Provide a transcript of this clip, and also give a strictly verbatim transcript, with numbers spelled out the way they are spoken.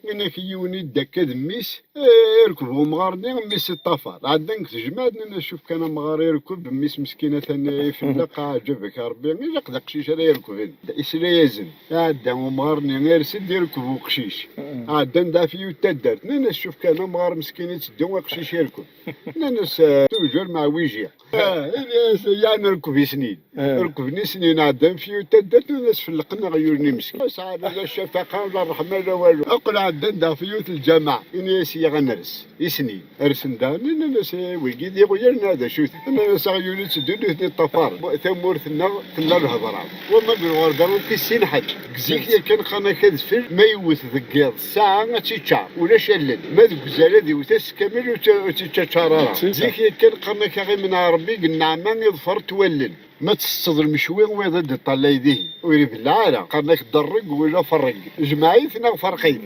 Nnan-ak yiwen idda akka d mmi-s, eh, irkeb umɣar-nni, mmi-s iṭṭafar. Ɛeddan deg tejmaɛt, nnan-as: "Cuf kan amɣar irkeb, mmi-s meskin atan ifelleq, aɛǧabek a Rebbi, ilaq d aqcic ara irkeben." Isla-yasen. Iɛedda umɣar-nni, ires-d, irkeb uqcic. Ɛeddan d afyut taddart, nnan-as: "Cuf kan amɣar meskin itteddu, aqcic irkeb." Nnan-as: "Eh, toujours mɛewwiji." Ah, ini-as: "Ya nerkeb isnin." Ah. Rekben isnin, ɛeddan fyu taddart, nnan-as: "Felleqen aɣyul-nni meskin." Sɛan la ccafaqa, la ṛṛeḥma, la walu. Aql ɛeddan daɣ fyu lǧameɛ. Ini-as: "Ya ɣa ners isnin." Rsen daɣen, nnan-as: "Eh, wigi d iɣyal neɣ d acu-t?" Nnan-as: "Aɣyul itteddu, nutni ṭṭafaren. Tamurt-nneɣ tella lhedra." Wama deg lɣerba ur t-issin ḥedd. Deg zik yakan qqaren-ak adfel ma yewwet deg yiḍ ssaɛa ad tt-iččar, ulac allen. Ma deg uzal ad iwwet ass kamel ur tt-, ur tt-iččaččar ara. Zik yakan qqaren-ak aɣimen n Ṛebbi deg nneɛma iḍfer-t wallen. Ma tsetteḍ lmecwi, wiḍ ad d-iṭṭalay dihin. Ur ibellaɛ ara. Qqaren-ak ḍerreg wala ferreg. Jmeɛ-it neɣ ferq-it.